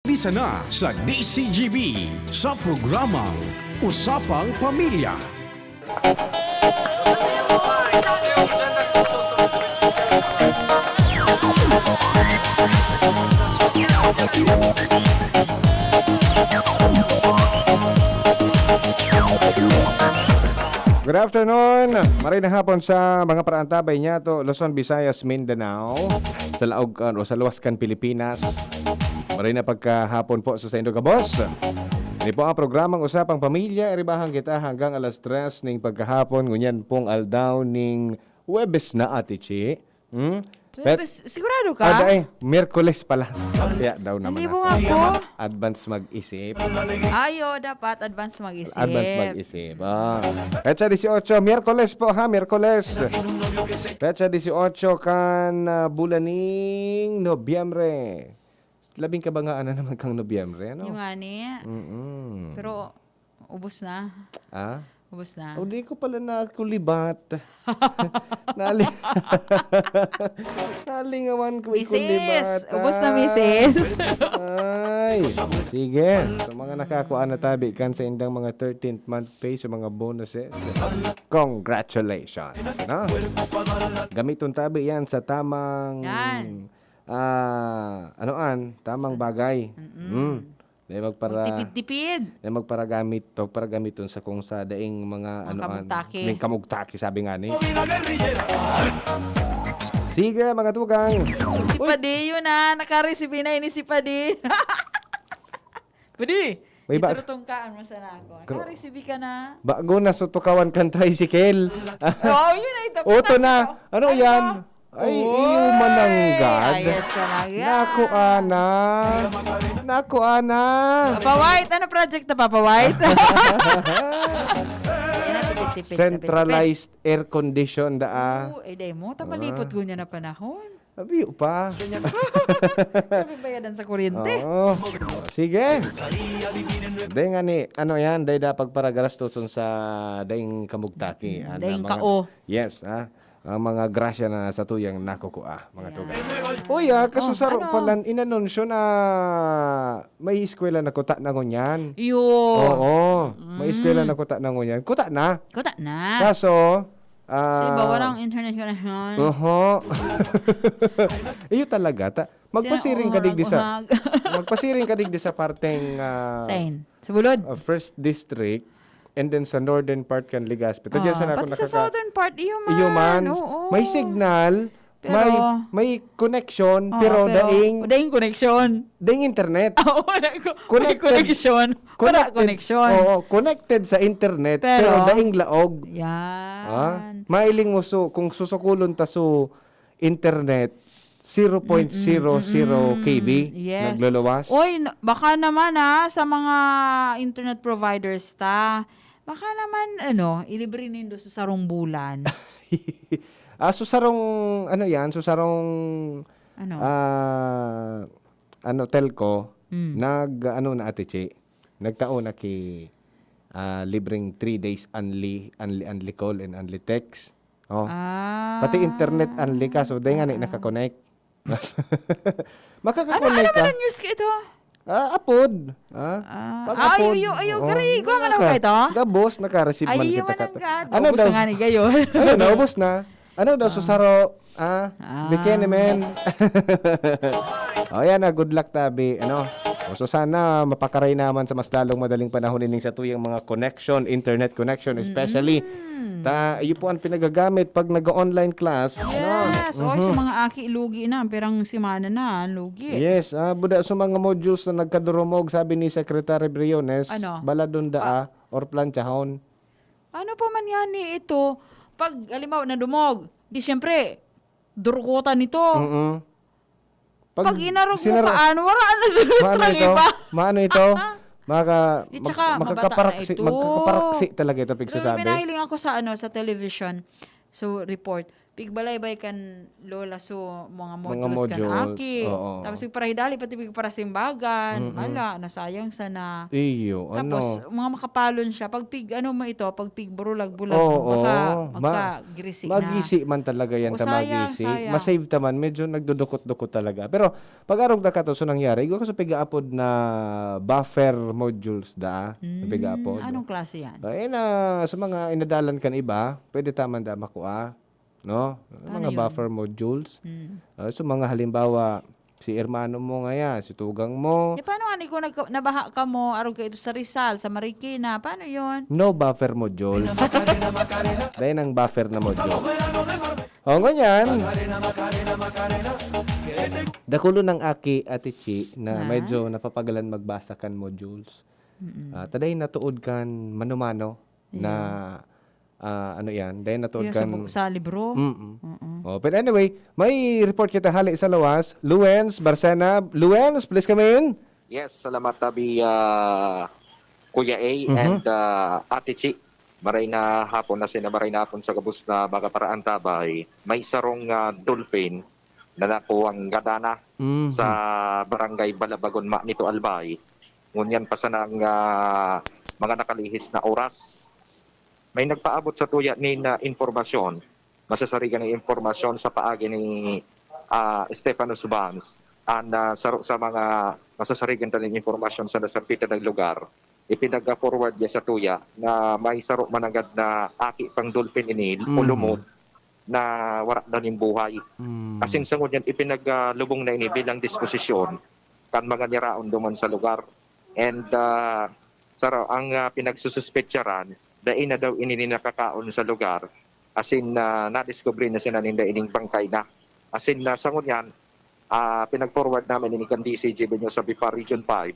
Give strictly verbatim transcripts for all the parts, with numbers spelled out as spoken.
Umpisa na sa D C G B, sa programang Usapang Pamilya. Good afternoon. Maray na hapon sa mga paraantabay niyato, Luzon, Visayas, Mindanao, sa laog kan o sa luwas kan Pilipinas. Maray na pagkahapon po sa saindo gabos. Ini po ang programang Usapang Pamilya. Iribahan kita hanggang alas tres ning pagkahapon. Ngunyan pong aldaw ning Huwebes na, Ate Chi. Hmm? Pet- Huwebes, sigurado ka? Ah, dai, Miyerkules pala. Kaya daw naman Hindi mo ako. nga po. Advance mag-isip. Ayo, dapat advance mag-isip. Advance mag-isip. Ah. Petsa dieciocho, Miyerkules po ha, Miyerkules. Petsa dieciocho kan, ah, bulan ning Nobyembre. Labing kabangaan na naman kang Nobyembre, ano? Yung nga ni. Mm-mm. Pero ubos na. Ah? Ubos na. O, di ko pala nakulibat. Nali-, nalingawan ko Misis! ikulibat. Ubos na, Ay. Misis! Ay. Sige. Sa mga nakakuha na tabi kan sa indang mga thirteenth month pay, sa mga bonuses, congratulations. No? Gamiton tabi yan sa tamang, Yan. ah, ano an, tamang bagay. Mm-mm. Mm. Dahil magpara-, Magtipid-tipid. dahil magparagamit, magparagamiton sa kung sa daing mga Mga ano an, kamugtaki. ning kamugtaki, sabi nga ni. Sige, mga tugang. Si Uy! Padi, yun na. Nakareceive na ini si Padi. Padi, May ba- iturutong ka, ano sana ako. Gro- Nakareceive ka na. Bago na sutukawan kan tricycle. Oo, yun na ito. Oto Kita na. sa Ano Ano yan? ba? Ay, Uy, iyo mananggad. ayos talaga. Naku, ana. Naku, ana. Papa White, ano project na Papa White? Ayan, tipid, tipid, tipid, tipid. Centralized air condition, daa. Oo, eh, dai mo, ta malipot Ah. ngunyan na panahon. Abi pa. Grabe bayadan sa kuryente. Oo. Sige. Dai nga ni, ano yan, dai da pagparagarastoson sa daing kamugtaki. Mm, Ana, daing mga kao. Yes, ah. Ang mga grasya na sa tuyang nakukua, mga Ayan. tugang. Uy, ah, Oh, kasusaro ano? palan, inanunsyo na may eskwela na kuta na ngunyan. Iyo. Oo, may Mm. eskwela na kuta na ngunyan. Kuta na. Kuta na. Kaso, Sa iba, ah, walang internet connection. Oho. Iyo talaga. Ta-, Sina-, magpasiring ka oh, digdi sa, mag-, magpasiring ka digdi sa parteng, ah, Saan? Sa Bulod? ah, first district, and then sa northern part kan Legazpi. Ta diyan Oh, sana ako pati sa nakaka-, southern part, iyo man. iyo man. Oo. May signal, Pero may, may connection, Oo, pero pero daing, daing connection. daing internet. Oo, wala ko-, may Connected. connection. Wala Connected. connection. Oo, connected sa internet, Pero, pero daing laog. Yan. Ah, mailing mo su-, kung susukulon ta su internet, zero point zero zero Mm-mm, mm-mm. K B Yes. nagluluwas. Oy, n-, baka naman, ah, sa mga internet providers ta, baka naman, ano, ilibre nindo sa sarong bulan. Ah, so sarong, ano yan, so sarong, Ano? ah, ano, telco, Mm. nag, ano na, Ate Chi, nagtao na ki, ah, libreng three days only, only, only call and only text. Oh. Ah. Pati internet only ka, so, dai nga ni Ah, ah. naka-connect. Ano, Makaka-connect ano ka. man ang news ka ito? Ah, apod. Ah, Ah. pag Ah, apod. ayo, ayo, ayo, Oo, gari, igwa man ako naka-, kaito? gabos, naka-receive man Ay, kita man ang kato. gad. Ano Ubos daw? na nga ni gayon. Ayun, naubos na. Ano daw, Ah. susaro? Ah, Ah. bikini man. O, yan na. Good luck, tabi. Ano? O, so sana mapakaray naman sa mas lalong madaling panahon ining sa tuyang mga connection, internet connection especially. Mm-mm. Ta, iyo po ang pinagagamit pag nag-online class, no? Yes. Oy, sa Mhm. mga aki, lugi na. Pirang semana na, lugi. Yes, ah, buda sa mga modules na nagkadurumog, sabi ni Secretary Briones, Ano? baladon daa Pa- or planchahon. Ano pa man yan eh, ito? Pag, halimbawa, nadumog, di siyempre, durukutan ito. Mm-mm. Pag Pag inarog mo sinara-, ka, ano, wala na sa maano lutang ito? iba. Maano ito? Maka-, Di, mag-, tsaka mabata na makakaparaksi, ito. magkakaparaksi talaga ito, Pero pigsasabi. pinahiling ako sa, ano, sa television. So, report. pigbalaybay kan lola, so mga Mga modules kan modules, aki. oo. Tapos pigparahidali, pati pigparasimbagan. Mm-mm. Hala, nasayang sana. Iyo, Tapos, ano? mga makapalon siya. Pag pig, ano mo ito, pag pigburulag-bulag mo, Oo, baka ma-, magkagirisi na. magisi man talaga yan O, ta sayang, magisi. sayang. Masave ta man, medyo nagdudukot-dukot talaga. Pero pag-arog na kato, so nangyari, igwa ko sa pigaapod na buffer modules da, Hmm, pigaapod. anong klase yan? Ay, na, sa mga inadalan kan iba, pwede ta man da makua, no? Paano Mga yun? buffer modules. Hmm. Ah, so, mga halimbawa, si hermano mo ngaya, si tugang mo. Eh, paano nga ni kung nagka-, nabaha ka mo, arog ka ito sa Rizal, sa Marikina, paano yun? No buffer module. Dahil ang buffer na module. O, ngunyan, dakulo ng aki, Ate Chi, na Na? medyo napapagalan magbasa kan modules. Mm-mm. Ah, taday natuod kan mano-mano na, Yeah. ah, ano yan, dahil natuod Yung sa kan bu-, sa libro? Mm-mm. Mm-mm. Oh, pero anyway, may report kita hali sa lawas. Luens Barcena. Luens, please come in. Yes, salamat tabi, ah, Kuya A Mhm. and, ah, Ate Chi. Maray na hapon na sina maray na hapon sa gabos na mga paraantabay. May sarong, ah, dolphin na nakuwang gadana Mhm. sa barangay Balabagon, Ma, nito Albay. Ngunyan pa sana ang, ah, mga nakalihis na oras. May nagpaabot sa tuya nin, ah, impormasyon, masasarigan na impormasyon sa paagi ni, ah, Stephanus Vance, an, ah, saro sa mga masasarigan ta nin impormasyon sa nasambit na lugar, ipinag-forward niya sa tuya na may saro mananggad na aki pang dolphin ini o Mhm. lumod na wara na nin buhay. Mm. Asin sa ngunyan, ipinag, ah, lubong na ini bilang disposisyon kan mga niraon duman sa lugar. And, ah, saro ang, ah, pinagsususpetsaran, dai na daw ini nin nakakaon sa lugar. Asin, ah, nadiskubre na sana ninda ining bangkay na. Asin, ah, sa ngunyan, ah, pinag-forward namin ini kan D C G Benyo sa BIPAR Region five,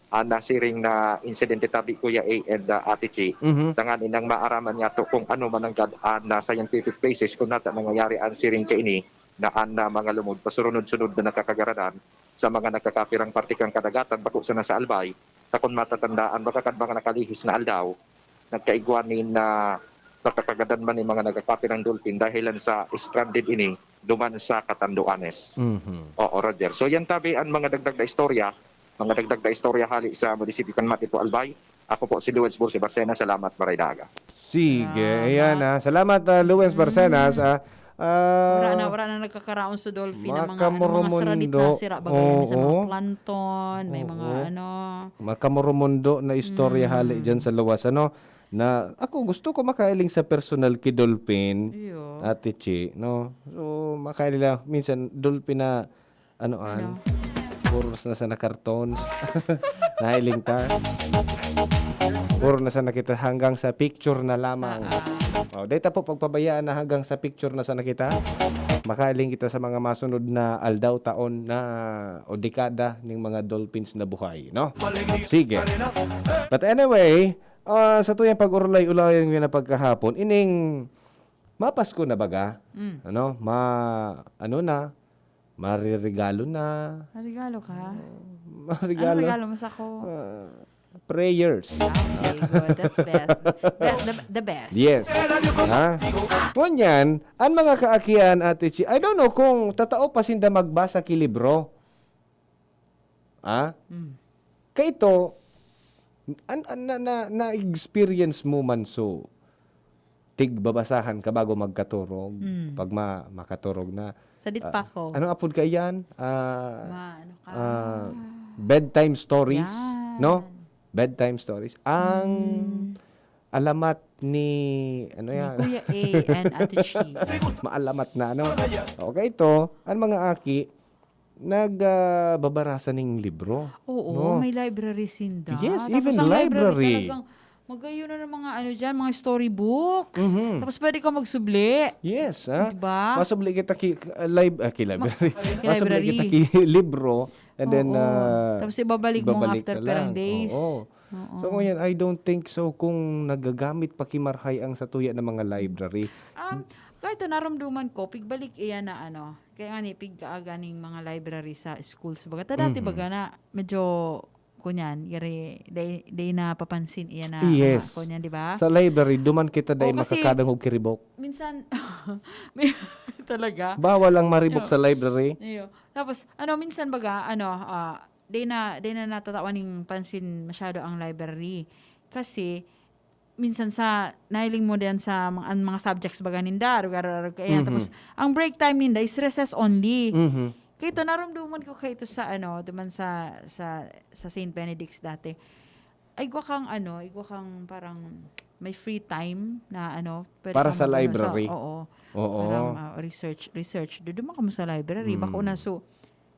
ah, nasiring na insidente tabi, Kuya A and, ah, Ate Chi. Mhm. Tanganing maaraman niyato kung ano mananggad an, ah, scientific basis kung nata nangyayari an siring kaini na an, ah, mga lumod pasurunod-sunod na nakakagaradan sa mga nagkakapirang parte kan kadagatan, bako sana sa Albay. Ta kun matatandaan, baka kan mga nakalihis na aldaw, nagkaigwa nin, ah, pagkakagadan man nin mga nagkakapirang dolphin dahilan sa stranded ini duman sa Catanduanes. Mhm. Oo, Roger. So, yan tabi an mga dagdag na istorya, mga dagdag na istorya hali sa munisipyo kan Mati po, Albay. Ako po si Luis Bursi Barcena. Salamat, maray na aga. Sige, Salamat. ayan, ah. Salamat, ah, Luis Mm. Barcenas, ah. Ah, Wala na, wala na nagkakaraon sa dolphin ang mga, ano, mga sira, makamurumundo. dit na sira, bagay yan sa mga Oo. plankton, may mga, Oo. ano. Makamurumundo na istorya Mm. hali dyan sa luwas, ano? Na, ako, gusto ko makailing sa personal ki Dolphin, Iyo. Ate Chi, no? So, makailing lang. Minsan, dolphin na, ano, an? Ano? Puro na sana kartons. Nahiling ta. Puro na sana kita hanggang sa picture na lamang. Ah, ah. Oh, dahil ta po pagpabayaan na hanggang sa picture na sana kita. Makailing kita sa mga masunod na aldaw, taon na o dekada ning mga dolphins na buhay, no? Sige. But anyway, ah, sa tuyang pag-urulay-ulayan nga na pagkahapon, ining mapasko na baga? Mm. Ano? Ma-, ano na? Mariregalo na. Maregalo ka? Ano Maregalo. regalo mo sa ko? Ah, prayers. Ah, okay, good. That's best. Best, the, the best. Yes. Ha? Ngunyan, an mga kaakian, Ate Chi, I don't know kung tatao pa sinda magbasa ki libro. Ah? Mm. Kaito, an, an, na, na, na-experience mo man so, tigbabasahan ka bago magkatorog, Mm. pag ma-, makatorog na. Sa dit Ah, pa ko. anong apod ka iyan? Ah, Ma-, ano ka? ah, bedtime stories, Yan. no? Bedtime stories. Ang Mm. alamat ni, ano Ni yan? Kuya A and Ate Chi. Maalamat na, ano? Okay, ito, ang mga aki, nag, ah, babarasa ning libro, Oo, no? may library sinda. Yes, Tapos even ang library library. talagang magayon na ng mga ano dyan, mga storybooks. Mhm. Tapos pwede ka magsubli. Yes, ah. Di ba? Masubli kita ki, ah, lib-, ah, ki Ma-, library. ki Masubli library. kita ki libro, and then, Oo. ah, Tapos ibabalik mo ibabalik after na pirang lang. days. Oo. Oo. So, ngayon, I don't think so kung nagagamit pa ki marahay ang satuya na mga library. Um, kahit ito, naramdaman ko, pigbalik iyan na ano, kaya nga ni, pigkaaga ning mga library sa schools. Baga, ta dati Mhm. baga na, medyo kunyan, yari, day, day napapansin iyan na, Yes. ah, kunyan, di ba? Sa library, duman kita dai Oo, kasi makakadangog kiribok. Minsan, may, talaga? Bawal ang maribok Yo. sa library. Iyo. Tapos, ano, minsan baga, ano, ah, day na, day na natatawan ning pansin masyado ang library. Kasi, minsan sa, nahiling mo diyan sa mga, ang mga subjects baga ninda, arog-arog kaya. Mhm. Tapos, ang break time ninda is recess only. Mhm. Kaya ito, narumduman ko kayo ito sa, ano, duman sa, sa, sa Saint Benedict's dati. Ay, igwa kang, ano, igwa kang parang may free time na, ano, pwede Para kang sa mag-, ano, sa, library? oo. Oo. Parang, ah, research, research. Duduman ka mo sa library. Bako Hmm. na, so,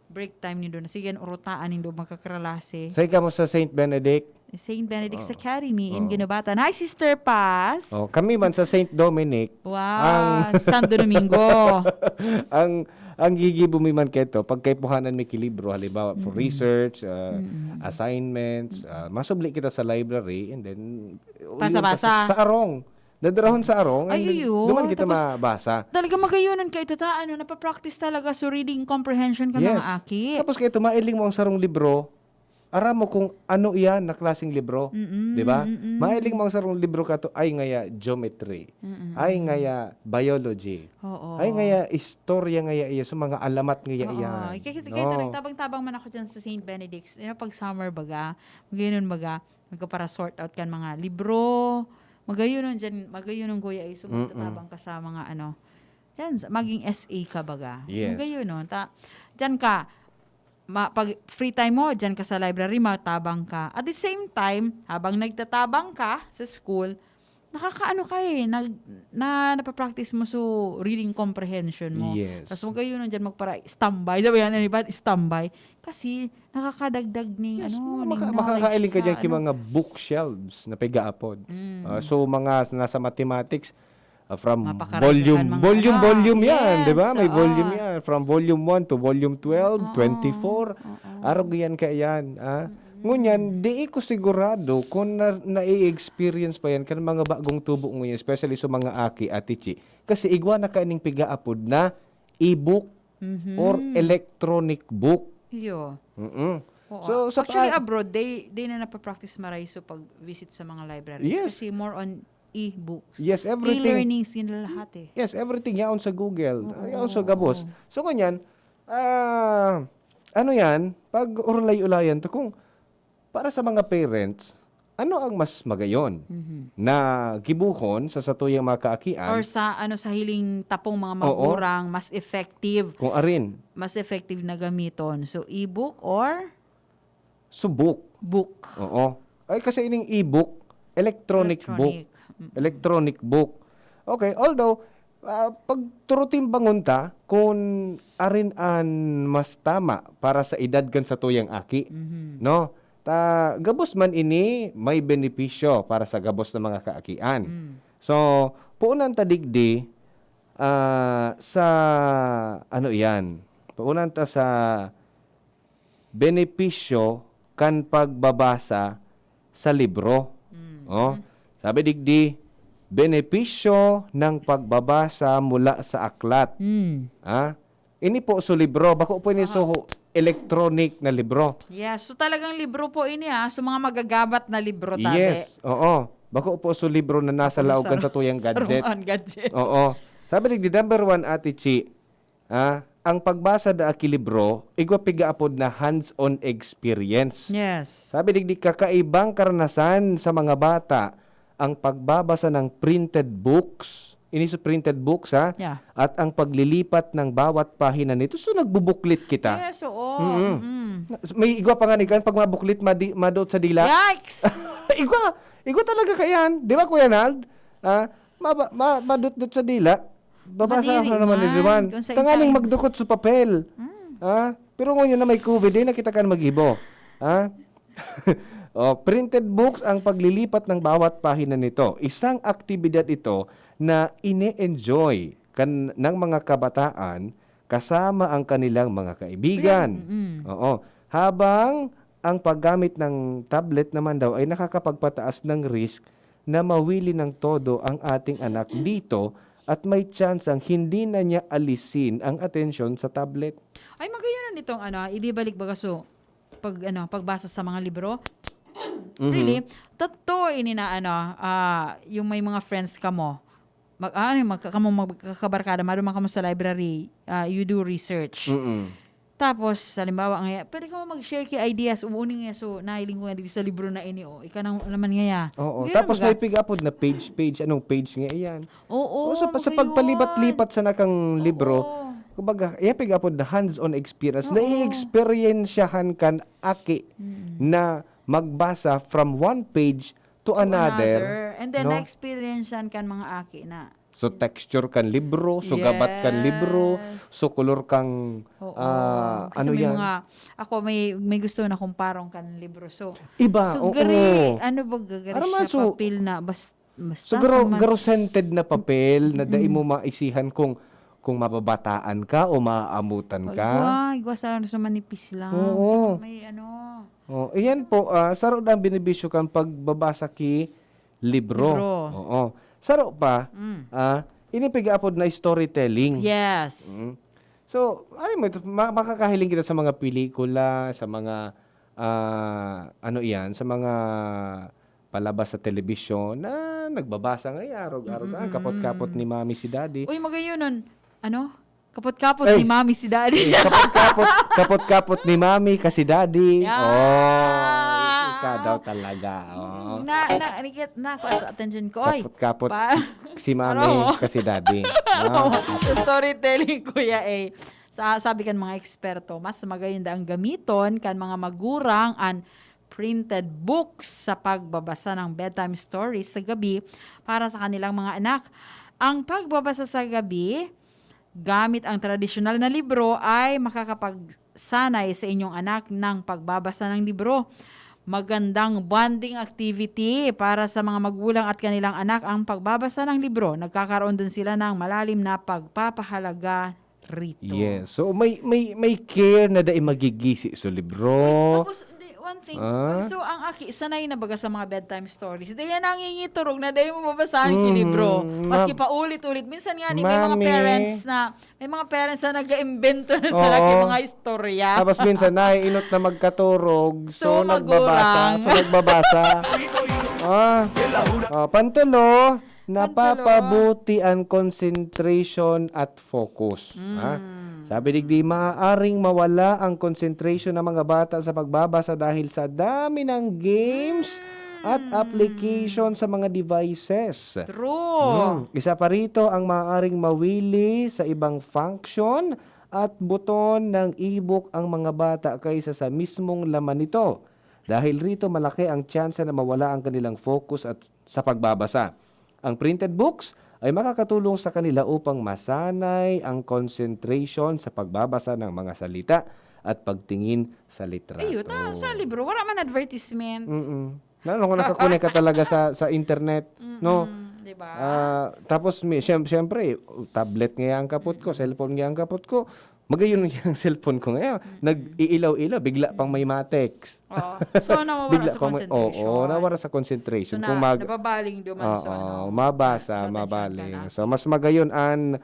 break time nindo na. Sige, yan, urutaan nindo, magkakaralase. Sa ikaw mo sa Saint Benedict? Saint Benedict's Oo. Academy in Oo. Guinobatan. Hi, Sister Paz! Oh, kami man sa Saint Dominic. Wow, Ang Santo Domingo. Ang, ang gigibo mi man keto, pagkaipuhanan mi ki libro, halimbawa, for Mm-mm. research, ah, Mm-mm. assignments, ah, masubli kita sa library, and then, yun, Basa-basa. sa, sa arong. Dadarahon sa arong, Ay, and then, iyo. duman kita Tapos, mabasa. talaga magayonon ka ito, ta, ano, napapractice talaga, so reading comprehension ka, mga Yes. aki. Tapos kaya ito, mailing mo ang sarong libro, aram mo kung ano iyan na klaseng libro. Mm-mm, Di ba? mm-mm. Mailing mo ang sarong libro ka to, ay ngaya geometry. Mm-mm. Ay ngaya biology. Oo. Ay ngaya istorya ngaya iya, so mga alamat ngaya Oo. iyan. Kaya, kaya, kaya No? nagtabang-tabang man ako dyan sa Saint Benedict's. You know, pag summer baga, magayonon baga, magpapara-sort out kan mga libro. Magayonon dyan, magayonon, kuya, eh, Mm-mm. sumagtatabang ka sa mga ano. Yan, sa, maging S A ka baga. Yes. Magayonon. Ta, dyan ka, ma-, pag free time mo, dyan ka sa library, matabang ka. At the same time, habang nagtatabang ka sa school, nakakaano ka eh, nag-, na, napapractice mo so reading comprehension mo. Yes. Tas magayonon dyan magpara-standby. Sabi nga, ano ba, standby? Kasi nakakadagdag ning, Yes, ano, mga ning maka-, knowledge makakailing ka sa, dyan ki ano. mga bookshelves na pigaapod. Mm. Ah, so, mga nasa mathematics, ah, from Mapakarami volume, kang mga volume, ano. volume yan, di ba? Yes, May oo. volume yan. From volume one to volume twelve, Oo. twenty-four. Oo. Arog yan ka yan, ah. Mm-mm. Ngunyan, di ko sigurado kung na, nai-experience pa yan kan mga bagong tubo ngunyan, especially sa mga aki, Ate Chi. Kasi igwa na kaining pigaapod na e-book Mhm. or electronic book. Iyo. Mm-mm. Oo. So, sa Actually, pa- abroad, they, they na napapractice maraiso pag-visit sa mga libraries. Yes. Kasi more on e-books. Yes, everything. E-learnings yun lahat eh. Yes, everything yaon sa Google. Oo, Yaon sa gabos. oo. So, ngunyan, ah, ano yan? Pag-urulay-ulayan to, kung para sa mga parents, ano ang mas magayon Mhm. na gibuhon sa satuyang mga kaakian? Or sa, ano, sa hiling tapong mga Oo. magurang, mas effective, Kung arin. mas effective na gamiton. So, e-book or? Subok. Book. Oo. Ay, kasi ining e-book, electronic book. Electronic. Mm. Electronic book. Okay, although, ah, pagturutimbangon ta kung arin an mas tama para sa edad kan satuyang aki, Mhm. no? Ta, gabos man ini may benepisyo para sa gabos na mga kaakian. Mm. So, puunan ta digdi, ah, sa, ano iyan? Puunan ta sa benepisyo kan pagbabasa sa libro. Mm. Oh, Mhm. sabi digdi, benepisyo ng pagbabasa mula sa aklat. Mm. Ah, ini po so libro, bako po ini Aha. so electronic na libro. Yes, so talagang libro po ini, ah. So mga magagabat na libro, tabi. Yes, oo. Bako po so libro na nasa Bako laog kan sa satuyang gadget. sarungan gadget. Oo. Sabi digdi, number one, Ate Chi, ah, ang pagbasa da aki libro, igwa pigaapod na hands-on experience. Yes. Sabi digdi, kakaibang karanasan sa mga bata ang pagbabasa ng printed books. Ini so printed books, ha? Yeah. At ang paglilipat ng bawat pahina nito. So, nagbubuklit kita. Yes, oo. Mm-mm. Mm-mm. Na, may igwa pa nga ni kan, pag mabuklit, madi-, madot sa dila. Yikes! Igwa! Igwa talaga kayan. Di ba, Kuya Nald? Ah, maba-, ma-, madutdot sa dila. Babasa Madiri ka naman ni man, Duman. kung sa Tanganing isa- magdukot sa papel. Mm. Ah, pero ngunyan na may covid, eh, nakita ka na mag-ibo. Ah? Oh, printed books ang paglilipat ng bawat pahina nito. Isang aktibidad ito na ine-enjoy kan-, ng mga kabataan kasama ang kanilang mga kaibigan. Friend, mm. Oo. Habang ang paggamit ng tablet naman daw ay nakakapagpataas ng risk na mawili ng todo ang ating anak dito at may tsansang hindi na niya alisin ang atensyon sa tablet. Ay, magayon na nitong ano, ah, ibibalik baga so, pag, ano, pagbasa sa mga libro. Mhm. Really, totoo ini na, ano, ah, yung may mga friends ka mo, mag-, ah, ano, magka-, kamo magkakabarkada, maduman kamo sa library, ah, you do research. Mm-mm. Tapos, halimbawa, ngaya, pwede kamo mag-share ki ideas, uuni nga, so, nahiling ko nga dito sa libro na ini, oh, ika na naman ngaya. Oo, ganun tapos ba? May pig-apod na page, page, anong page nga iyan? Oo, Oo, sa, sa magayuan. Pagpalipat-lipat sa nakang libro, Oo. kumbaga, iya pig-apod na hands-on experience, Oo. Nai-experiensyahan kan aki Mm. na magbasa from one page to To another, another. And then, no? Na-experience yan kan mga aki na. So, texture kan libro, so, gabat kan libro, Yes. so, kolor kang, Oo. ah, Kasi ano may yan? mga, ako, may, may gusto na kong parong kan libro. So, Iba, so, oo. gari, ano ba, gagari Aram siya, man, so, papel na, bas-, basta So, garo, sa man- garo scented na papel na dai Mm-mm. mo maisihan kung, kung mababataan ka o maaamutan ka. Igwa, igwa sa, sa manipis lang. Oo. Sa may ano. Oh, iyan po, ah, saro na ang binibisyo kan pagbabasa ki libro. Libro. Oo. Saro pa, Mm. ah, ini pig-aapod na storytelling. Yes. Mm. So, ano mo ito, ma-, makakahiling kita sa mga pelikula, sa mga, ah, ano iyan, sa mga palabas sa telebisyon na nagbabasa nga, eh, arog-arog, ah, Mm-mm. kapot-kapot ni mami si daddy. Uy, magayon nun. Ano? Kapot-kapot Ay. ni mami si daddy. Eh, kapot-kapot, kapot-kapot ni mami ka si daddy. Yeah. Oh, ikaw daw talaga. Oh. Na, na, na, na, sa attention ko. Oy. Kapot-kapot Pa- si mami Ano? ka si daddy. Ah. Sa storytelling, Kuya A, sa, sabi kan mga eksperto, mas maganda ang gamiton kan mga magurang an printed books sa pagbabasa ng bedtime stories sa gabi para sa kanilang mga anak. Ang pagbabasa sa gabi gamit ang tradisyonal na libro ay makakapagsanay sa inyong anak ng pagbabasa ng libro. Magandang bonding activity para sa mga magulang at kanilang anak ang pagbabasa ng libro. Nagkakaroon din sila ng malalim na pagpapahalaga rito. Yes. So, may, may, may care na dai magigisi sa libro. Uy, tapos, di, one thing, Ah? pag so, ang aki, sanay na baga sa mga bedtime stories. Di yan nangingiturog na dai mo babasahan yung Mhm. libro. Maski Ma-, paulit-ulit. Minsan nga, ni, may mga Mami. parents na, may mga parents na nag-iimbento na sa Oo. laki mga istorya. Tapos minsan, naiinot na magkaturog. So, So, nagbabasa. magurang. So, nagbabasa. Ah. Ah, pantulo, Pantulo. napapabuti ang concentration at focus. Mm. Ha? Sabi digdi, maaaring mawala ang concentration ng mga bata sa pagbabasa dahil sa dami ng games at Mm. application sa mga devices. True. Mm. Isa pa rito ang maaaring mawili sa ibang function at buton ng e-book ang mga bata kaysa sa mismong laman nito. Dahil rito, malaki ang tsansa na mawala ang kanilang focus at sa pagbabasa. Ang printed books ay makakatulong sa kanila upang masanay ang concentration sa pagbabasa ng mga salita at pagtingin sa litrato. Iyo, ta-, sa libro, wala man advertisement. Mm-mm. Lalo kung nakakonek ka talaga sa, sa internet, Mm-mm, no? di ba? Ah, tapos, may, siyem-, siyempre, tablet nga ang kapot ko, Mm. cellphone nga ang kapot ko. Magayon nga ang cellphone ko ngayon. Mm-mm. Nag-iilaw-ilaw, bigla pang may Mm. ma-text. Oo. So, nawawala Bigla sa pang may, concentration. oo, nawawala sa concentration. So, Kung na, mag-, nababaling duman sa, oo, ano, mabasa, sa atensyon ka mabaling. na. So, mas magayon an,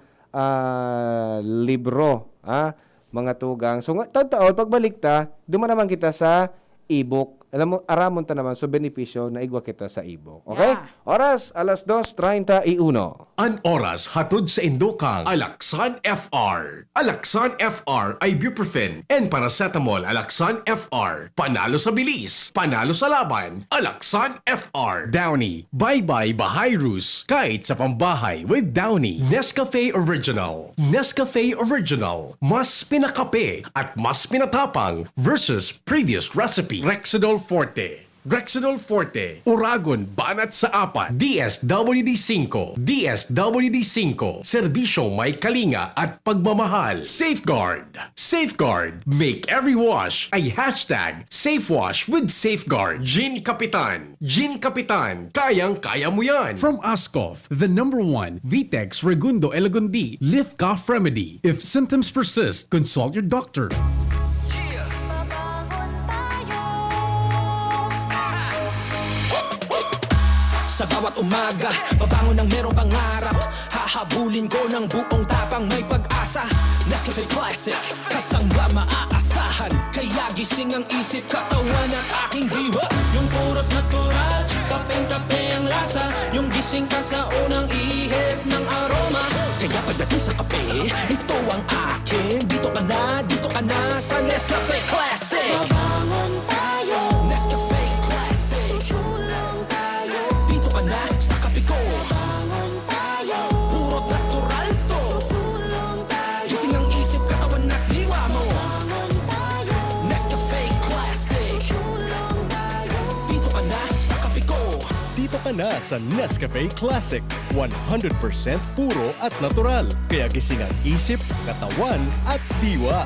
ah, libro, ah, mga tugang. So, nga, taon-taon, pagbalik ta, duman naman kita sa e-book. Alam mo, aramon ta naman, so, benepisyo na igwa kita sa e-book. Okay? Yeah. Oras, alas dos treinta y uno. An oras hatod sa indokang Alaxan F R. Alaxan F R, ibuprofen and paracetamol. Alaxan F R, panalo sa bilis, panalo sa laban. Alaxan F R. Downy, bye-bye Bahayrus, kahit sa pambahay with Downy. Nescafe Original. Nescafe Original. Mas pinakape at mas pinatapang versus previous recipe. Rexidol Forte. Rexidol Forte, Oragon, Banat sa Apat, D S W D singko, D S W D singko, serbisyo may kalinga at pagmamahal. Safeguard, Safeguard, make every wash a hashtag safe wash with Safeguard. Gin Kapitan, Gin Kapitan, kayang-kaya mo yan. From Ascof, the number one Vitex Regundo Elagundi Lift Cough Remedy. If symptoms persist, consult your doctor. Mabangon tayo. Sa Bawat umaga, babangon ng merong pangarap. Hahabulin ko ng buong tapang, may pag-asa. Nescafe Classic, kasangga maaasahan. Kaya gising ang isip, katawan at aking diwa. Yung purot natural, kapeng-kape ang lasa. Yung gising ka sa unang ihip ng aroma. Kaya pagdating sa kape, ito ang akin. Dito ka na, dito ka na sa Nescafe Classic. Babangon tayo. Nescafe Classic. Susulong tayo. Dito ka na sa kape ko. Babangon tayo. Puro natural to. Susulong tayo. Gising ang isip, katawan at diwa mo. Babangon tayo. Nescafe Classic. Susulong tayo. Dito ka na sa kape ko. Dito ka na sa Nescafe Classic. One hundred percent puro at natural. Kaya gising ang isip, katawan at diwa.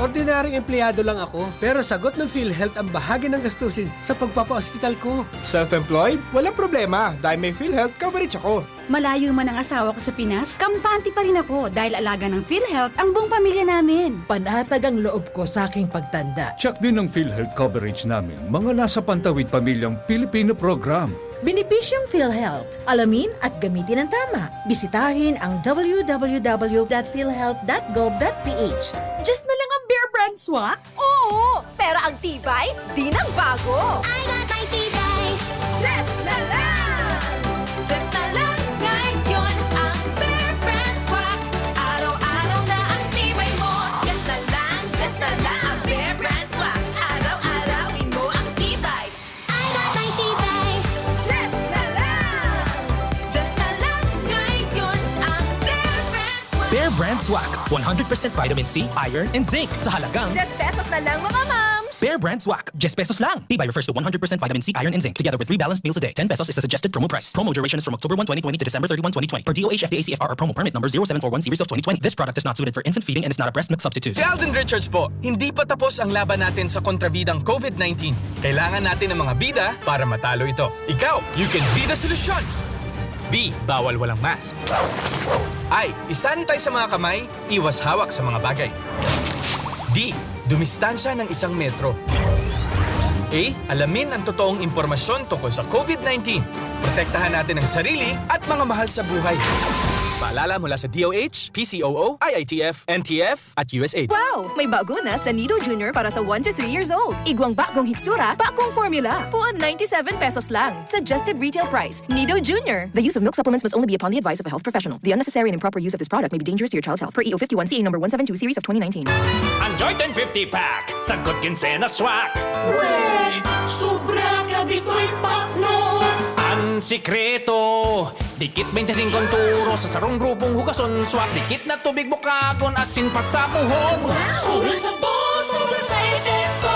Ordinaryong empleyado lang ako, pero sagot ng PhilHealth ang bahagi ng gastusin sa pagpapaospital ko. Self-employed? Walang problema, dahil may PhilHealth coverage ako. Malayo man ang asawa ko sa Pinas, kampante pa rin ako dahil alaga ng PhilHealth ang buong pamilya namin. Panatag ang loob ko sa aking pagtanda. Check din ang PhilHealth coverage namin, mga nasa Pantawid Pamilyang Pilipino Program. Benepisyong PhilHealth. Alamin at gamitin ang tama. Bisitahin ang www.philhealth.gov.ph. Diyos na lang ang Bear Brand Swak? Oo! Pero ang tibay, di nang bago! I got my tibay! Diyos na lang! Diyos na lang ngayon ang Bear Brand Swak. Araw-araw na ang tibay mo. Diyos na lang, Diyos na lang ang Bear Brand Swak. Araw-arawin mo ang tibay. I got my tibay! Diyos na lang! Diyos na lang ngayon ang Bear Brand Swak. Bear Brand Swak, one hundred percent vitamin C, iron, and zinc sa halagang Diyes pesos na lang, mga mams! Bear Brand Swak, diyes pesos lang. Tibay refers to one hundred percent vitamin C, iron, and zinc, together with three balanced meals a day. Ten pesos is the suggested promo price. Promo duration is from October one, twenty twenty to December thirty-one, twenty twenty. Per D O H F D A C F R or promo permit number zero seven four one series of twenty twenty. This product is not suited for infant feeding and is not a breast milk substitute. Si Alden Richards po. Hindi pa tapos ang laban natin sa kontrabidang COVID nineteen. Kailangan natin ng mga bida para matalo ito. Ikaw, you can be the solution! B. Bawal walang mask. I. I-sanitize sa mga kamay, iwas hawak sa mga bagay. D. Dumistansya ng isang metro. A. Alamin ang totoong impormasyon tungkol sa COVID nineteen. Protektahan natin ang sarili at mga mahal sa buhay. Paalala mula sa D O H, P C O O, I I T F, N T F, at U S A I D. Wow! May bago na sa Nido Junior para sa one to three years old. Igwang bagong hitsura, bagong formula. Puon ninety-seven pesos lang. Suggested retail price. Nido Junior. The use of milk supplements must only be upon the advice of a health professional. The unnecessary and improper use of this product may be dangerous to your child's health. Per E O fifty-one C A number one seven two series of twenty nineteen. Ang Joy ten fifty pack, sagkod kinsenas swak. Weh, sobra ka bitoy pakno. Ang sikreto, dikit twenty-five ang turo sa sarong grupong hugason swak. Dikit na tubig bukagon, asin pasabuhon. Sobrang sabon, sobrang sa epekto.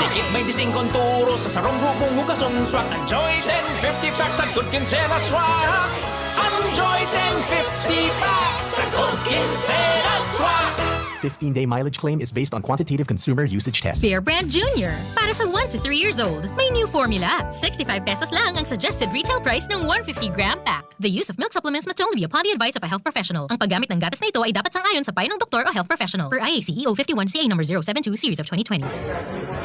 Dikit twenty-five ang turo sa sarong grupong hugason swak. Ang Joy ten fifty pack, sagkod kinsenas swak. Ang Joy ten fifty pack, sagkod kinsenas swak. Fifteen-day mileage claim is based on quantitative consumer usage test. Bear Brand Junior. Para sa one to three years old, may new formula. Sixty-five pesos lang ang suggested retail price ng one fifty gram pack. The use of milk supplements must only be upon the advice of a health professional. Ang paggamit ng gatas na ito ay dapat sang-ayon sa payo ng doktor o health professional. Per I A C E O fifty-one C A number zero seven two series of twenty twenty.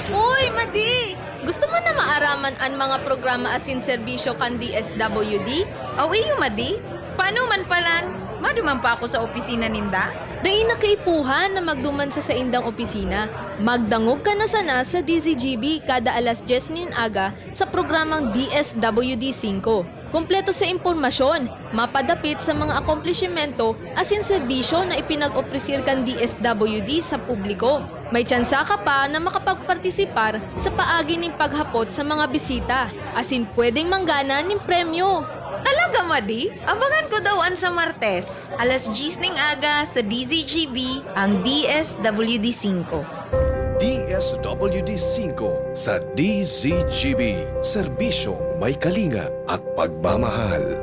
Uy, Madi! Gusto mo na maaraman an mga programa asin serbisyo kan D S W D? Aw iyo, Madi. Paano man palan? Maduman pa ako sa opisina ninda? Dai na kaipuhan na magduman sa saindang opisina. Magdangog ka na sana sa D Z G B kada alas dyes nin aga sa programang D S W D singko. Kompleto sa impormasyon, mapadapit sa mga akomplishimento asin serbisyo na ipinag-opresir kan D S W D sa publiko. May tsansa ka pa na makapagpartisipar sa paagi nin paghapot sa mga bisita, asin pwedeng manggana nin premyo. Talaga, Madi? Abangan ko daw an sa Martes, alas dyes ning aga sa D Z G B, ang D S W D singko. D S W D singko sa D Z G B, serbisyong may kalinga at pagmamahal.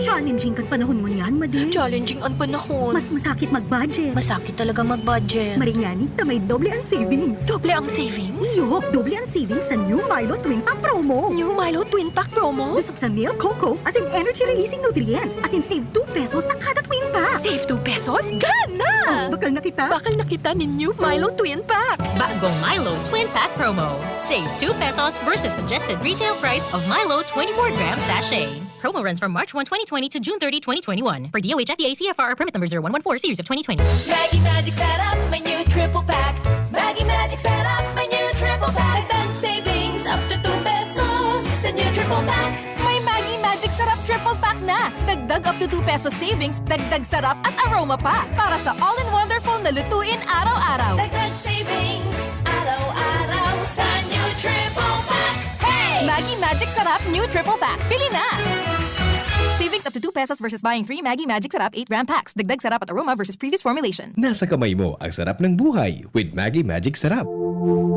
Challenging kan panahon ngunyan, Madi. Challenging an panahon. Mas masakit mag-budget. Masakit talaga mag-budget. Maringani, ta may doble ang savings. Doble ang savings? Iyo, doble ang savings sa new Milo Twin Pack promo. New Milo Twin Pack promo? Dusog sa milk, cocoa, as in energy-releasing nutrients, as in save two pesos sa kada Twin Pack. Save two pesos? Gana! Oh, bakal na kita. Bakal na kita nin new Milo Twin Pack. Bagong Milo Twin Pack promo. Save two pesos versus suggested retail price of Milo twenty-four gram sachet. Promo runs from March one, twenty twenty to June thirty, twenty twenty-one. Per D O H F D A C F R or permit number zero one one four series of twenty twenty. Maggi Magic Sarap, may new triple pack. Maggi Magic Sarap, may new triple pack. Dagdag savings up to two pesos sa new triple pack. May Maggi Magic Sarap triple pack na. Dagdag up to two pesos savings, dagdag sarap at aroma pa. Para sa all-in-one wonderful na lutuin araw-araw. Dagdag savings araw-araw sa new triple pack. Hey! Maggi Magic Sarap New Triple Pack. Bili na! Savings up to two pesos versus buying three Maggi Magic Sarap eight gram packs. Dagdag sarap at aroma versus previous formulation. Nasa kamay mo ang sarap ng buhay with Maggi Magic Sarap.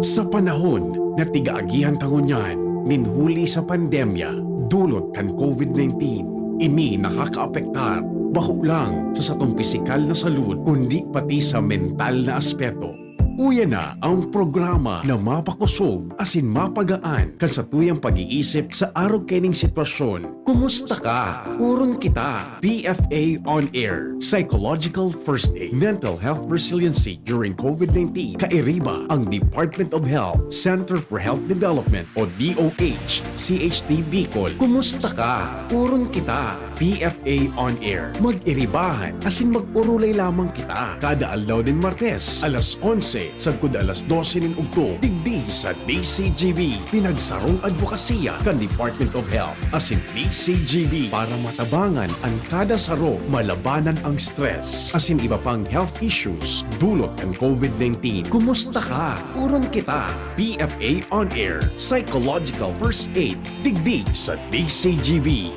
Sa panahon na tig-aagihan ta ngunyan nin huli sa pandemya dulot kan COVID nineteen, ini nakakaapektar bako lang sa satong pisikal na salud, kundi pati sa mental na aspeto. Uya na ang programa na mapakosog asin mapagaan kan satuyang pag-iisip sa arog kaining sitwasyon. Kumusta ka? Oron kita, P F A On Air, Psychological First Aid, Mental Health Resiliency during COVID nineteen. Kairiba ang Department of Health, Center for Health Development o D O H, C H D Bicol. Kumusta ka? Oron kita, P F A On Air. Mag-iribahan asin mag-orolay lamang kita kada aldaw nin Martes, alas onse sagkod alas dose nin udto, digdi sa D C G B, pinagsarong adbokasiya kan Department of Health asin D C G B para matabangan an kada saro, malabanan ang stress asin iba pang health issues dulot kan COVID nineteen. Kumusta ka? Oron kita. P F A On Air, Psychological First Aid, digdi sa D C G B.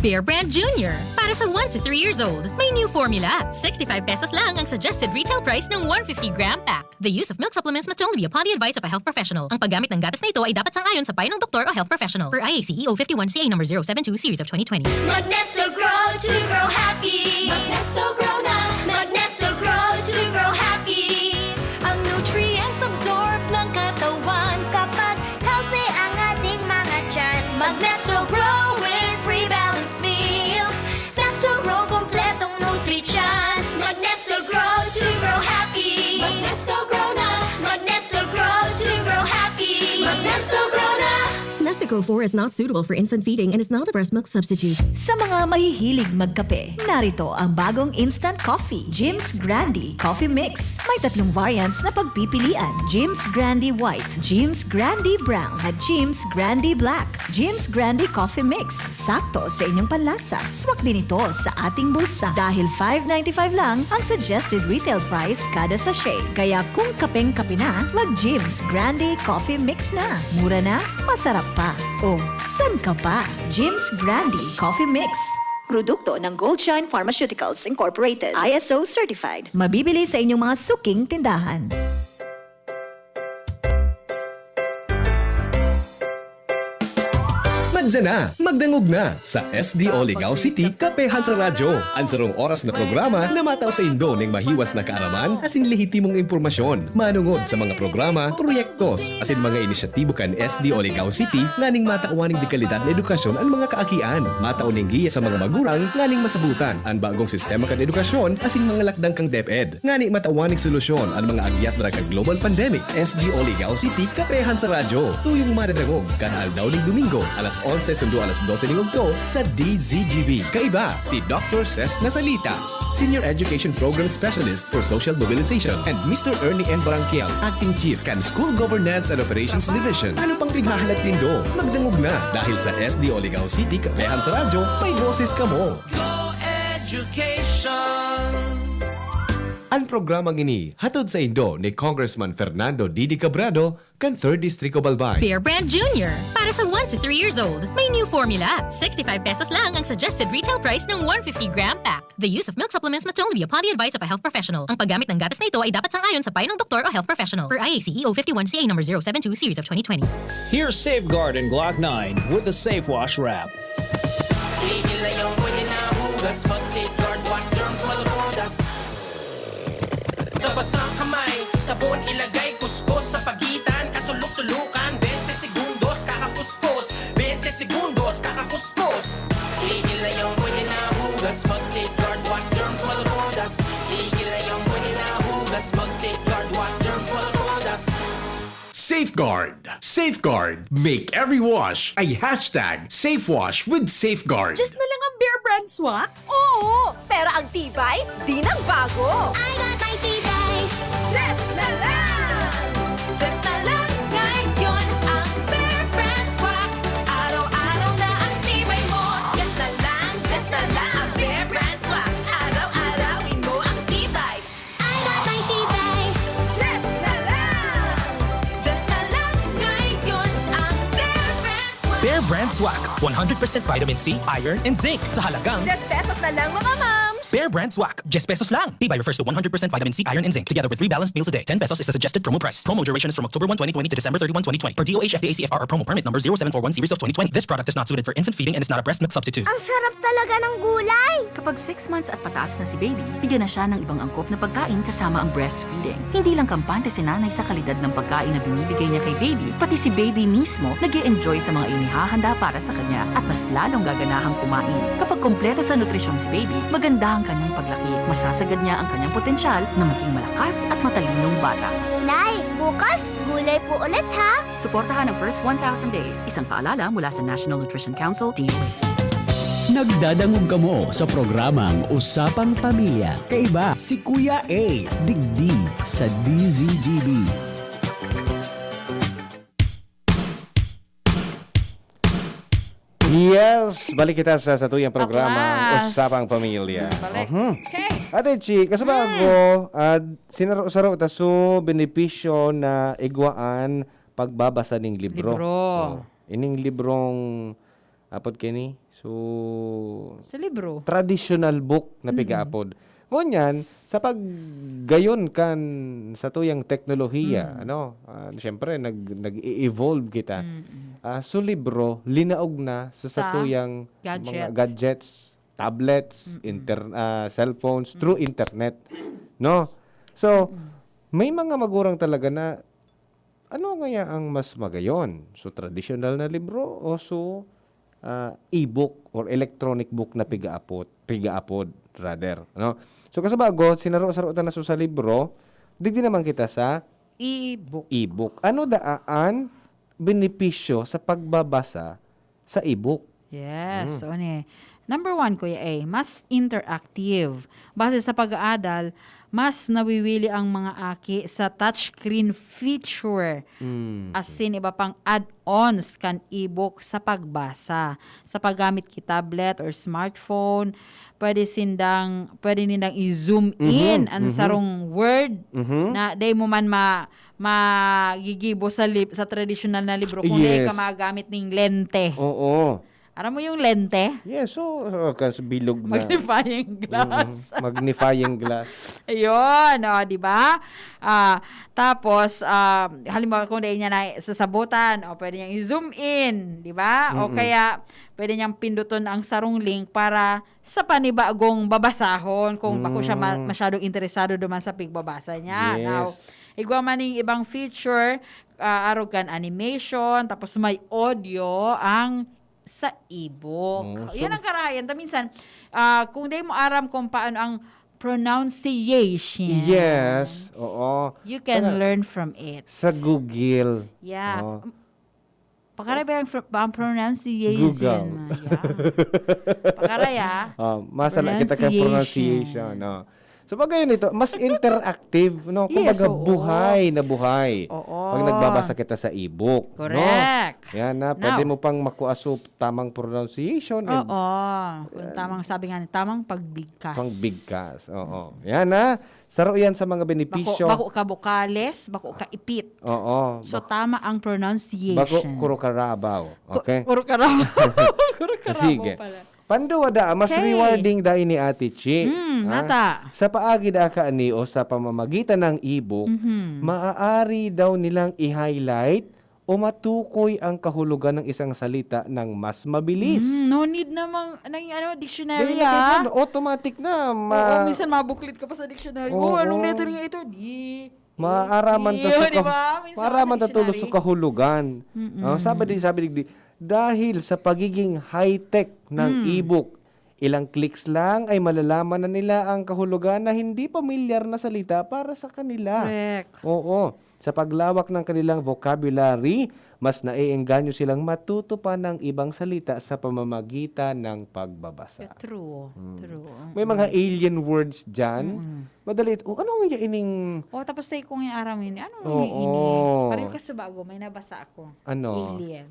Bear Brand Junior, para sa one to three years old. May new formula. Sixty-five pesos lang ang suggested retail price ng one fifty gram pack. The use of milk supplements must only be upon the advice of a health professional. Ang paggamit ng gatas na ito ay dapat sang-ayon sa payo ng doktor o health professional. Per I A C E O fifty-one C A number zero seven two series of twenty twenty. Magnesto Grow to grow happy. Magnesto Grow na. Magnesto Grow to grow happy. Ang nutrients absorb ng katawan kapag healthy ang ating mga tiyan. Magnesto Grow with three balanced meals. Nesto Grow, kompletong nutrisyon. Magnesto Grow to grow happy. Magnesto Grow na. Magnesto Grow to grow happy. Magnesto Grow na. Nestigrow four is not suitable for infant feeding and is not a breast milk substitute. Sa mga mahihilig magkape, narito ang bagong instant coffee, Jim's Grande Coffee Mix. May tatlong variants na pagpipilian, Jim's Grande White, Jim's Grande Brown, at Jim's Grande Black. Jim's Grande Coffee Mix, sakto sa inyong panlasa. Swak din ito sa ating bulsa dahil five ninety-five lang ang suggested retail price kada sachet. Kaya kung kapeng-kape na, mag-Jim's Grande Coffee Mix na. Mura na, masarap pa. O, san ka pa? Jim's Grande Coffee Mix. Produkto ng Goldshine Pharmaceuticals Incorporated, I S O certified. Mabibili sa inyong mga suking tindahan. Madya na, magdangog na sa S D O Ligao City, Kapehan sa Radyo. An sarong oras na programa na matao sa indo ning mahiwas na kaaraman asin lehitimong impormasyon manungod sa mga programa, proyektos, asin mga inisyatibo kan S D O Ligao City nganing matawan ning dekalidad na edukasyon an mga kaakian. Matao ning giya sa mga magurang nganing masabotan an bagong sistema kan edukasyon asin mga lakdang kan DepEd. Ngani matawan ning solusyon an mga agyat dara kan global pandemic. S D O Ligao City, Kapehan sa Radyo. Tuyong madadangog kada aldaw ning Domingo, alas onse sundo alas dose ning udto sa D Z G B. Kaiba, si Doktor Ses Nasalita, Senior Education Program Specialist for Social Mobilization, and Mister Ernie N. Barangkial, Acting Chief kan School Governance and Operations Division. Ano pang pighahalat nindo? Magdangog na, dahil sa S D O Ligao City, Kapehan sa Radyo, may boses kamo. Go Education! An programang ini hatod saindo ni Congressman Fernando Didi Cabrado kan Third District of Albay. Bear Brand Junior, para sa one to three years old. May new formula. Sixty-five pesos lang ang suggested retail price ng one fifty gram pack. The use of milk supplements must only be upon the advice of a health professional. Ang paggamit ng gatas na ito ay dapat sang-ayon sa payo ng doktor o health professional. Per I A C E O fifty-one C A number zero seven two series of twenty twenty. Here's Safeguard and Glock nine with the Safe Wash Wrap. Layaw, pwede na hugas, mag-Safeguard, wash germs, matutudas. Sa basang kamay, sabon ilagay, kuskus sa pagitan, kasulok-sulukan, twenty segundos, kakakuskus, twenty segundos, kakakuskus. Tigil na yung pwede na hugas, mag-Safeguard, wash germs, matutudas. Tigil na yung pwede na hugas, mag-Safeguard, wash germs, matutudas. Safeguard. Safeguard. Make every wash a hashtag safe wash with Safeguard. Just na lang ang Bear Brand Swak? Oo, pero ang tibay, di nang bago. I got my tibay. Just na lang! Just na lang ngayon ang Bear Brand Swak. Araw-araw na ang tibay mo. Just na lang, just na lang ang Bear Brand Swak. Araw-arawin mo ang tibay. I got my tibay. Just na lang. Just na lang ngayon ang Bear Brand Swak. Bear Brand Swak, one hundred percent vitamin C, iron, and zinc sa halagang Just pesos na lang, mga mams! Bear Brand Swak, just pesos lang. Tibay refers to one hundred percent vitamin C, iron, and zinc, together with three balanced meals a day. Ten pesos is the suggested promo price. Promo duration is from October one, twenty twenty to December thirty-one, twenty twenty. Per D O H F D A C F R or promo permit number zero seven four one series of twenty twenty. This product is not suited for infant feeding and is not a breast milk substitute. Ang sarap talaga ng gulay! Kapag six months at pataas na si baby, bigyan na siya ng ibang angkop na pagkain kasama ang breastfeeding. Hindi lang kampante si nanay sa kalidad ng pagkain na binibigay niya kay baby, pati si baby mismo nag enjoy sa mga inihahanda para sa kanya at mas lalong gaganahang kumain. Kapag kompleto sa nutrisyon si baby, maganda ang kanyang paglaki, masasagad niya ang kanyang potensyal na maging malakas at matalinong bata. Nay, bukas, gulay po ulit ha! Suportahan ang first one thousand days. Isang paalala mula sa National Nutrition Council, D O H. Nagdadangog kamo sa programang Usapang Pamilya. Kaiba si Kuya A, digdi sa D Z G B. Yes, balik kita sa satuyang programa, Usapang Pamilya. Balik. Mhm. Okay. Ate Chi, kasubago, ah, sinaro-saro ta so benepisyo na igwaan pagbabasa ning libro. Libro. Oh, ining librong, apod kini, so, Sa libro. traditional book na Mm. pigaapod. Ngunyan, sa paggayon kan satuyang teknolohiya, Mm. ano, ah, siyempre, nag-, nag-e-evolve kita. Mm-mm. Ah, so, libro, linaog na sa Sa satuyang mga gadget. gadgets, tablets, Mm-mm. inter-, ah, cellphones, through Mm. internet. No? So, Mm. may mga magurang talaga na, ano ngaya ang mas magayon? So, tradisyonal na libro o so, ah, e-book or electronic book na pigaapot, pigaapod, rather, no? So, kasubago, sinaro-saro ta na so sa libro, digdi naman kita sa E-book. e-book. Ano daa an benepisyo sa pagbabasa sa e-book? Yes, Mm. o ni. Number one, Kuya A, mas interactive. Base sa pag-aadal, mas nawiwili ang mga aki sa touchscreen feature. Mm. Asin iba pang add-ons kan e-book sa pagbasa. Sa paggamit ki tablet or smartphone, pwede sindang, pwede nindang i-zoom Mhm, in ang mhm. sarong word Mhm. na dai mo man ma-, magigibo sa lib-, sa tradisyonal na libro kung dai ka Yes. magamit ning lente. Oo. Aram mo yung lente? Yes, so, so, kas bilog na. Magnifying glass. Mm, magnifying glass. Ayun, o, di ba? Ah, tapos, ah, halimbawa, kung dai niya na sasabutan, o, pwede niyang i-zoom in, di ba? O Mm-mm. kaya, pwede niyang pinduton ang sarong link para sa panibagong babasahon kung bako siya ma-, Mm. masyadong interesado duman sa pigbabasa niya. Yes. Now, igwa man ning ibang feature, ah, arog kan animation, tapos may audio ang sa e-book. Oh, so Yan ang karahayan. Ta minsan, ah, kung di mo aram kung paano ang pronunciation, Yes, oo. you can Taga- learn from it. Sa Google. Yeah. Oo. Pakaray ba ang fr-, ba ang pronunciation Google. mo? Yeah. Pakaray, ah. Ah, masala kita kay Pronunciation. pronunciation, no? So, pag ganyan ito, mas interactive, no? Yes, Kumbaga, oo. buhay na buhay. Oo. Pag nagbabasa kita sa e-book, no? Correct. Yan na, pwede Now. mo pang makuha so tamang pronunciation and Oo. Kung tamang sabi nga ni, tamang pagbigkas. Pangbigkas, oo. Yan na, saro yan sa mga Bako, benepisyo. bako ka bokales, bako ka ipit. Oo. So, Bak- tama ang pronunciation. Bako kuro karabaw. Ku-, Okay? kuro karabaw. Kuro karabaw Sige. pala. Panduwa da, mas Okay. rewarding da ini, Ate Chi. Hmm, Ha? nata. Sa paagi da kaini o sa pamamagitan ng e-book, Mhm. maaari daw nilang i-highlight o matukoy ang kahulugan ng isang salita ng mas mabilis. Mm, no need na mang, ng ano, dictionary, Dahil na ah. Automatic na, Oo, ma- minsan mabuklit ka pa sa dictionary. Oo. Oh, anong letter nga ito? Di. Maaraman ta Iyo, sa di ka-, ba? Minsan maaraman sa ta tulos sa dictionary. Kahulugan. Mm-mm. Oh, sabi di, sabi di, dahil sa pagiging high-tech ng Mm. e-book, ilang clicks lang ay malalaman na nila ang kahulugan na hindi pamilyar na salita para sa kanila. Correct. Oo. Sa paglawak ng kanilang vocabulary, mas naiengganyo silang matuto pa ng ibang salita sa pamamagitan ng pagbabasa. True. Mm. True. May Mm. mga alien words dyan. Mm. Madali. O, ano nga ining Oh, tapos tayo kung yung aram ini. Ano nga Oo. ini? Pareho ka sa bago, may nabasa ako. Ano? Alien.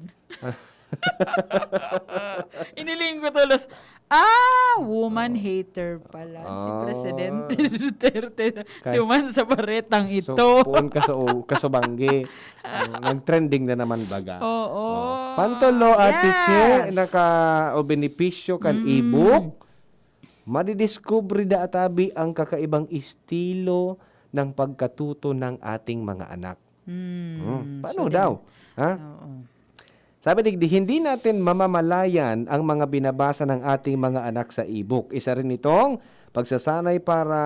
Iniling ko tulos. Ah, woman Oo. hater pala si Ah. Presidente Duterte Kay duman sa baretang So, ito. puon ka sa u-, kasubanggi. Oh, nag-trending na naman baga. Oo. Oh. Pantulo, Ate Che, Yes. naka-, o benepisyo kan Mm. e-book. Madidiskubre da atabi ang kakaibang estilo ng pagkatuto ng ating mga anak. Hmm, Hmm, paano so daw? din Ha? Oo. Sabi digdi, "Hindi natin mamamalayan ang mga binabasa ng ating mga anak sa e-book. Isa rin itong pagsasanay para,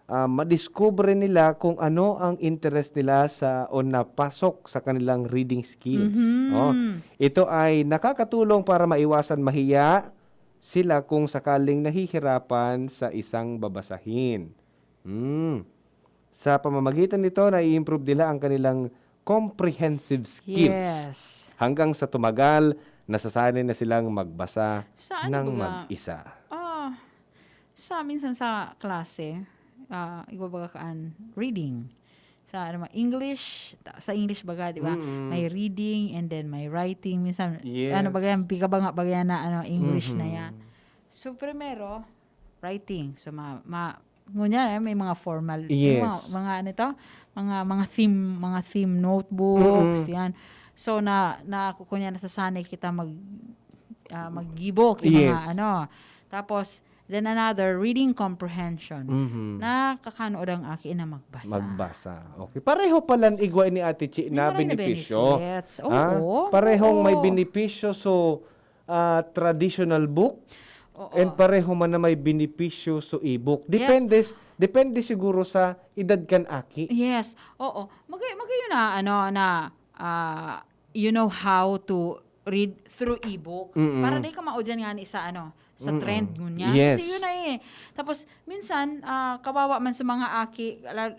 ah, madiskubre nila kung ano ang interes nila sa o napasok sa kanilang reading skills." Mhm. Oh, ito ay nakakatulong para maiwasan mahiya sila kung sakaling nahihirapan sa isang babasahin. Hmm. Sa pamamagitan nito, nai-improve nila ang kanilang comprehensive skills. Yes. Hanggang sa tumagal, nasasanay na silang magbasa Sa ano ng baga? mag-isa. Ah, sa minsan sa klase, ah, igwa baga kaan, reading. Sa ano ma-, English, ta-, sa English baga, di ba? Mm. May reading and then may writing. Minsan, Yes. ano baga yan, piga ba nga baga yan na ano, English na Mhm. yan. So, primero, writing. So, ma-, ma-, ngunyan, eh, may mga formal, yung mga, Yes. mga ano to? Mga, mga theme, mga theme notebooks, Mm-mm. yan. So, na, na, kunya nasasanay kita mag, ah, mag-e-book, yung mga Yes. ano. Tapos, then another, reading comprehension. Mhm. Nakakanood ang aki na magbasa. Magbasa. Okay. Pareho pala ang igwa ni Ate Chi May na maray na benepisyo. benefits. Ha? Oo. Parehong may Oo. benepisyo. So, ah, traditional book, Oo. and pareho man na may benepisyo sa e-book. Yes. Depende s-, depende siguro sa edad kan aki. Yes. Oo. Magay-, magayon na, ano, na, ah, you know how to read through e-book. Mm-mm. Para di ka maudyan nga ni sa, ano, sa Mm-mm. trend ngunyan. Yes. Kasi yun na eh. Tapos, minsan, ah, kawawa man sa mga aki, la-,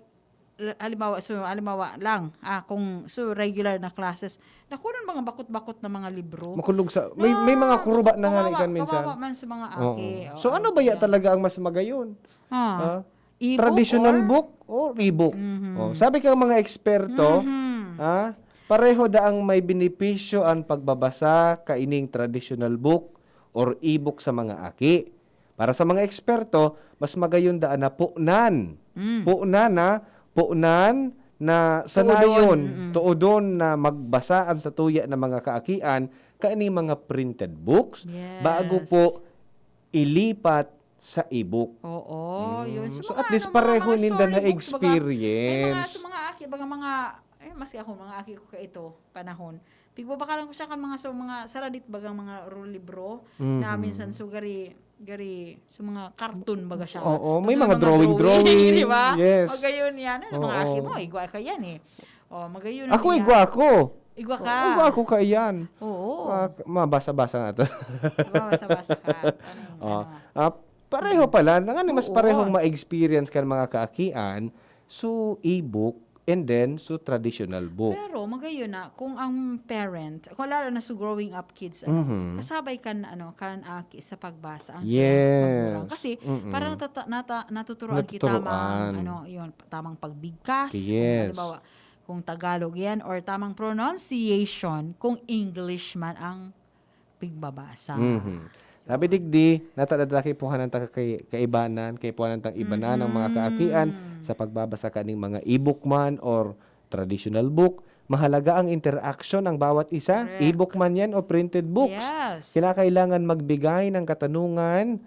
la-, halimbawa, so, halimbawa lang, ah, kung so regular na classes, naku, nun mga bakot-bakot na mga libro. Makulog sa, may, may mga Ah, kuruba na nga kawawa, ikan minsan. kawawa man sa mga Oo. aki. Oo, So, ano ano ba ya kaya? talaga ang mas magayon? Ah, Ha? e-book Traditional or book or e-book? Mhm. Oh, sabi ka mga eksperto, Mhm. ha? Pareho daang may benepisyo ang pagbabasa kaining traditional book or e-book sa mga aki. Para sa mga eksperto, mas magayon daan na punan. Mm. Punan na, punan na Tuodon, sanayon, mm. tuodon na magbasa an satuya na mga kaakian kaining mga printed books Yes. bago po ilipat sa e-book. Oo, yun. Mm. So, So, mga at least ano, mga, pareho mga ninda story na books, baga. May mga, experience. sa mga aki, baga mga, eh, maski ako, mga aki ko kaito, panahon. Pigbabakalan ko siya kan mga, so, mga saradit, bagang mga ro-, libro na Mhm. minsan, so, gari, gari, so, mga cartoon, baga siya. Oo, So, may so, mga mga drawing, drawing, drawing, di ba? yes. Magayon yan. Ano, mga Oo. aki mo, igwa ka yan, eh. Oh, magayon Ako, yan. igwa ako. Igwa ka. Igwa ako kaiyan. Oo. Ah, k-, mabasa-basa nga to. Mabasa-basa ka. Ano yung Oh. ano? Ah, pareho pala. Nga ni mas Oo. parehong ma-experience kan mga kaakian, so e-book, and then, so traditional book. Pero magayon na, kung ang parent, kung lalo na so growing up kids, ano, Mhm. kasabay kan, ano, kan aki sa pagbasa ang Yes. magulang. Kasi, Mm-mm. para natata-, nata-, natuturuan kita Natuturuan. mang, ano, yun, tamang pagbigkas. Kung Yes. halimbawa, kung Tagalog yan, or tamang pronunciation, kung English man ang pigbabasa. Mhm. Sabi digdi, nata-, nata-, kaipuhanan ta kay-, kaibanan, kaipuhanan tang ibanan ang mga kaakian Mhm. sa pagbabasa kaning mga e-book man or traditional book. Mahalaga ang interaction ng bawat isa, Correct. e-book man yan o printed books. Yes. Kinakailangan magbigay ng katanungan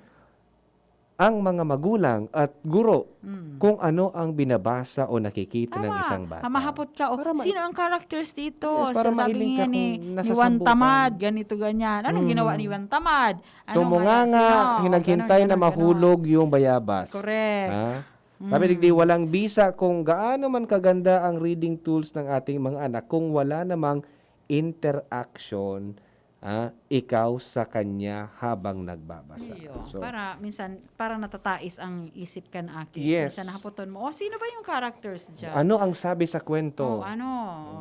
ang mga magulang at guro Mm. kung ano ang binabasa o nakikita ng Tama. isang bata. Ah, mahapot ka, oh, Para ma- sino ang characters dito? Yes, para Sa- sabi mailing nga ka ni, kung ni nasa Juan sambutan. Tamad, ganito, ganyan. Anong Mm. ginawa ni Juan Tamad? Anong Tumunganga, mga sino? hinaghintay Ganon, na ganon, mahulog ganon. Yung bayabas. Correct. Ha? Sabi Mm. digdi, walang bisa kung gaano man kaganda ang reading tools ng ating mga anak kung wala namang interaction, ah, ikaw sa kanya habang nagbabasa. Iyo, So, para minsan, parang natatais ang isip kan aki. Yes. Minsan nahapoton mo, oh, sino ba yung characters dyan? Ano ang sabi sa kwento? Oh, ano?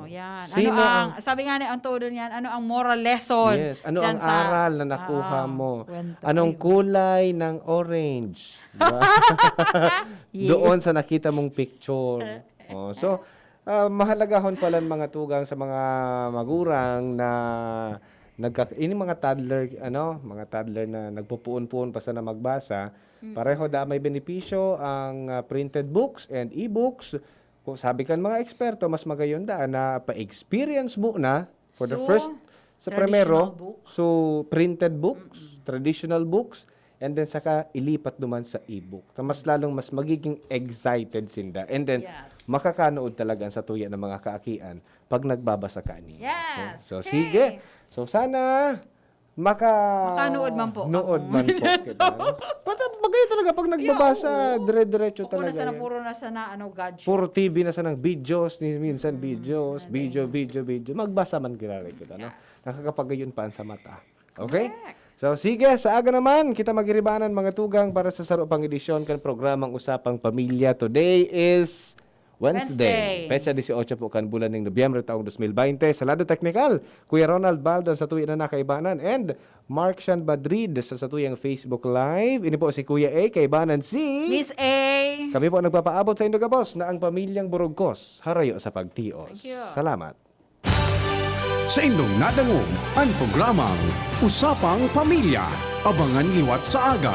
Oh, yan. Sino Ano ang, ang sabi nga ni, ang todo niyan, ano ang moral lesson? Yes, ano dyan ang sa- aral na nakuha Ah, mo? kwento. Anong Ayun. kulay ng orange? Diba? Yes. Doon sa nakita mong picture. Oh, so, ah, mahalagahon pala, mga tugang, sa mga magurang na nagka, ini mga toddler, ano, mga toddler na nagpupuon-puon pa sana magbasa. Pareho da may benepisyo ang, ah, printed books and e-books. Kung sabi kan mga eksperto, mas magayon da na pa-experience muna for the So, first, sa traditional primero, books. So printed books, traditional books, and then saka ilipat naman sa e-book. Na mas lalong mas magiging excited sinda. And then, Yes. makakanood talaga ang satuya ng mga kaakian pag nagbabasa kani. Yes. So, Okay. Sige. So, sana maka... Makanood man po Nood kamo. man po kita, no? Pata, bagay talaga pag nagbabasa, Iyo, oo. dire-diretso Kung talaga nasa na yan. Puro na sana, ano, gadget. Puro T V na sanang videos, ni minsan videos, Mm, video, ganun. video, video. Magbasa man giraray kita, no? Nakakapagayon pa sa mata. Okay? Correct. So, sige, sa aga naman, kita magiribanan, mga tugang, para sa saro pang edisyon kan programang Usapang Pamilya. Today is Wednesday. Wednesday. Petsa dieciocho po kan bulan ning Nobyembre taong dos mil baynte. Sa lado teknikal, Kuya Ronald Baldo sa tuya na nakaibanan, and Mark Shan Badrid sa satuyang Facebook Live. Ini po si Kuya A, kaibanan si Miss A. Kami po nagpapaabot sa indo gabos na ang Pamilyang Burugkos, harayo sa pagtios. Thank you. Salamat. Sa indong nadangog an programang Usapang Pamilya. Abangan liwat sa aga,